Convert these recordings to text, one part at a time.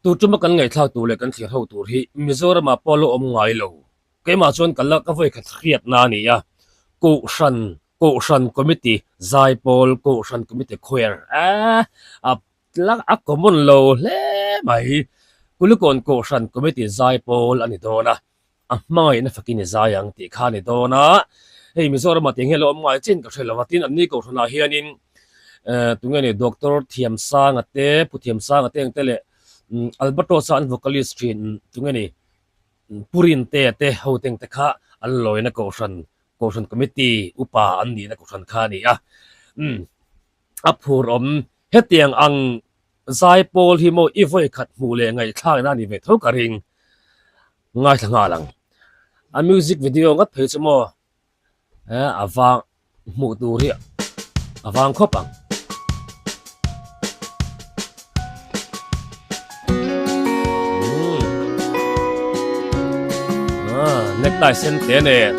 Tur tuma kan ngaihthlak tur leh kan thlir ho tur hi Mizoramah pawh a lo awm ngai lo. Keimah chuan ka la ka vawikhat hriatna a ni a, Kohhran, Kohhran Committee, Zaipawl, Kohhran Committee Choir eh a la a common lo hle mai. Kulikawn Kohhran Committee Zaipawl a ni dawn a, a hmangaihna fakin i zai ang tih kha a ni dawn a, hei Mizoramah tih nge lo awm ngai chin ka hre lo a, tin anni Kohhranah hianin eh tunge ni Doctor Thiamsanga te, Pu Thiamsanga te ang te leh Albertosa an vocalist thin tunge ni Purinte te ho teng te kha an lawina Kohhran, Kohhran Committee upa an nihna Kohhran kha a ni a, umm a phur awm hetiang ang Zaipawl hi maw i vawi khat hmuh leh ngaihthlakna a ni ve tho ka ring. Ngaithla nghal ang. A music video ngat phei chu maw eh a vang hmuh tur hi a vang khawp ang. Ah, necktie sen te nen.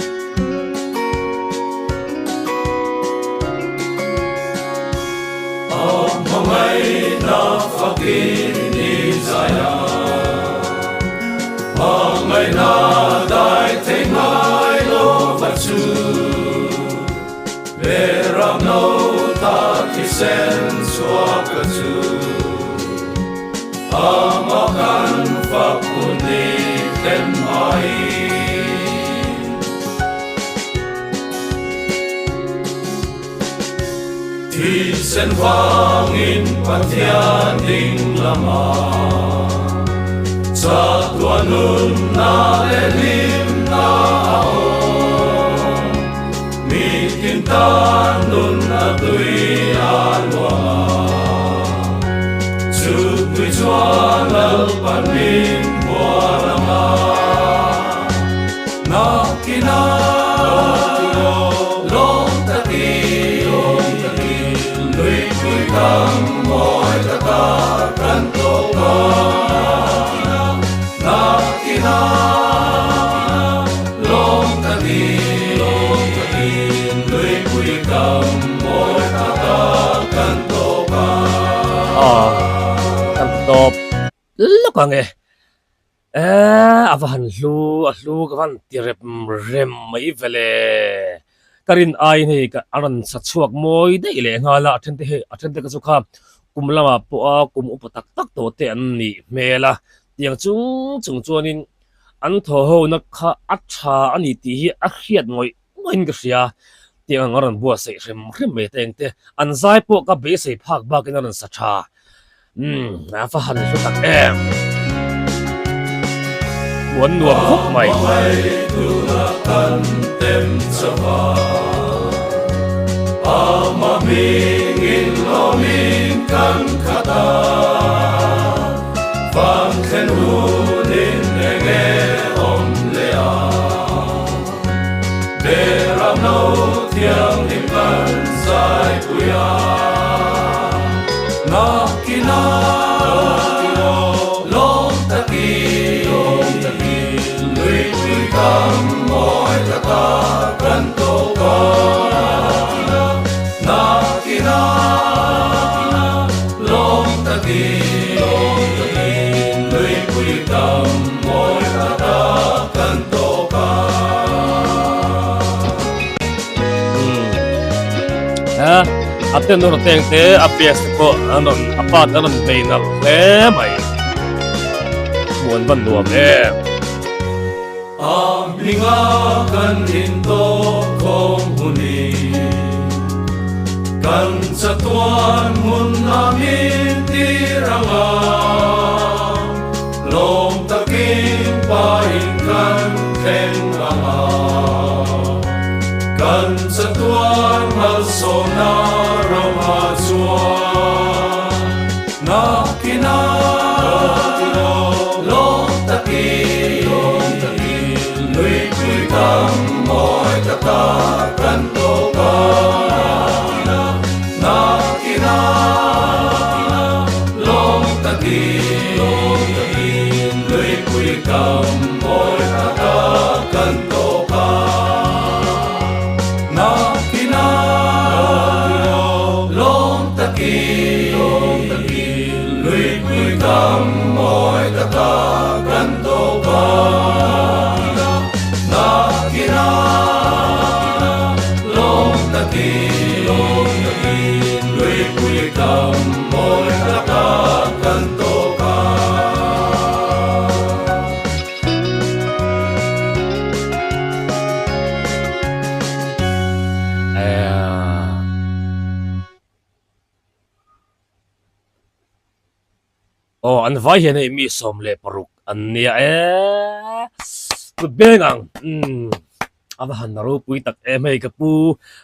Thisen vangin Pathian ding lamah chatuah nunna leh hlimna a awm. Mitin tan nunna tui a luang a, chu tui chuan Lalpan min bual ang a. Kan tawp lawk ang e. Eee a va han hlu a hlu ka van ti rem rem mai vele ka rin aiin hei ka a rawn sa chhuak mawi daih leh nghal a a then te hei a then te ka chu kha kum lamah pawh a kum upa tak tak tawh te an nih hmel a tiang chung chung chuanin an thaw ho na kha a tha a ni tih hi a hriat ngawih ngawih in ka hria tiang ang a rawn buatsaih hrem hrem mai te engte an zai pawh ka beisei phak bakin a rawn sa tha. Umm a va han hlu tak em. Hmuh an nuam khawp mai. A ten rawh teng te a pias te pawh an rawn a part an rawn bei nalh hle mai hmuh an van nuam em. A hminga kan intawk khawm huni kan chatuan hmun a min tir anga lawm takin pain kan thleng anga kan chatuan malsawmna rama chuan nakina lawm takin luipui tam mawi taka kan tawk a nakina lawm takin luipui tam mawi taka kan tawk a nakina lawm takin luipui tam mawi. An vai hian hei mi 16 an nia e. Kut beng ang umm a va han ropui tak em hei ka pu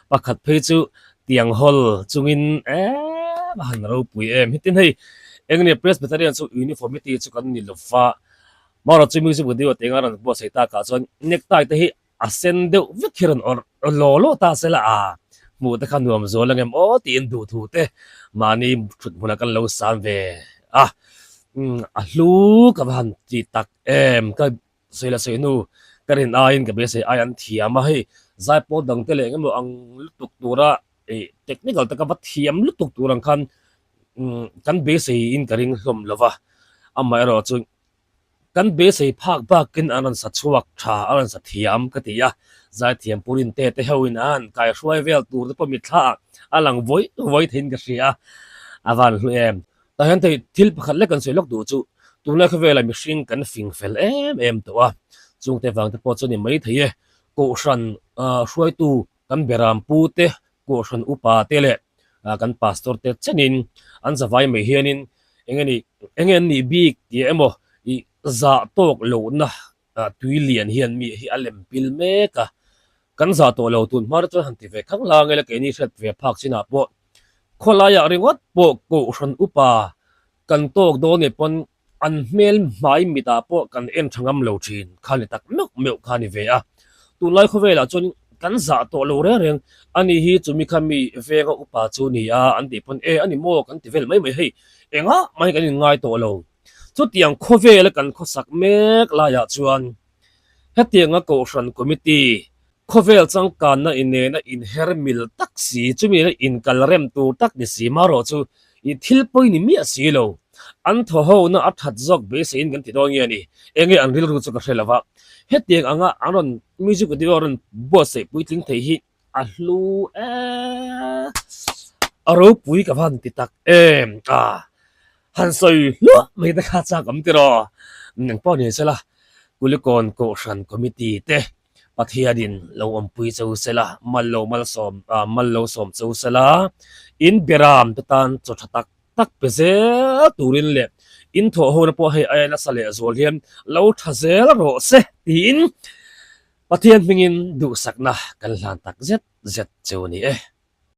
pakhat phei chu tiang hawl chungin e va han ropui em. Hetin hei eng nge Presbyterian chu uniformity chu kan ni lova marawh chu music video teng a rawn buatsaih takah chuan necktie te hi A sen deuh vek hi rawn awrh law law ta se la a, hmuh te kha nuam zual ang em aw tiin duhthu te mahni thut hmunah kan lo san ve a, a hlu ka va han ti tak em, ka sawi la sawi hnu ka rin aiin ka beisei ai an thiam a, hei zaipawl dang te leh eng emaw ang lutuk tura ih technical te ka va thiam lutuk tur ang khan kan beiseiin ka ring hlawm lo va, amaherawhchu Kan beisei phak bakin an rawn sa chhuak tha, a rawn sa thiam ka ti a, zaithiam Purin te te hoin a han kaihruai vel tur te pawh mitthla ah a lang vawi vawi theiin ka hria a, a van hlu em. Tah hian thei thil pakhat lek kan sawi lawk duh chu tunlai khawvela mihring kan fing fel em em tawh a, chungte vang te pawh chu a ni maithei e, Kohhran hruaitu kan beram pu te, Kohhran upa te leh kan pastor te chenin an zavai mai hianin eng nge nih eng nge an nih bik tih emaw ih zah tawk lohna tui lian hian mi hi a lem pil mek a, kan zah tawh lo tun hma te chuan han ti ve khang lang ila keini hriat ve phak chinah pawh khawlaiah ringawt pawh Kohhran upa kan tawk dawn nih pawn An hmel hmai mitah pawh kan en tha ngam lo thin kha ni tak meuh meuh kha ni ve a. Tunlai khawvelah chuan kan zah tawh lo reng reng a ni hi chumi kha mi venga upa chu ni a an tih pawn e a ni maw kan ti vel mai mai hei engah mai kan inngai tawh lo. Chutiang khawvela kan khawsak mek laiah chuan hetianga Kohhran Committee Khawvel changkanna inena inher mil tak si, chumi la inkal rem tur tak ni si marawh chu i thil pawi ni miah si lo. An thaw hona a that zawk beiseiin kan ti dawn nge ni? Enge an rilru chu ka hre lo va. Hetiang anga an rawn music video a rawn buatsaih puitling thei hi a hlu e. A ropui ka van ti tak em a. Han sawi hluah mai te kha chak awm tiraw? Engpawh ni sela Kulikawn Kohhran Committee te Pathianin lo awmpui che u sela, mal lo malsawm ah mal lo sawm che u sela, in beram te tan chaw tha tak tak pe zel turin leh in thawh hona pawh hei aia nasa leh zual hian lo tha zel rawh se tiin Pathian hmingin duhsakna kan hlan tak zet zet che u ni e.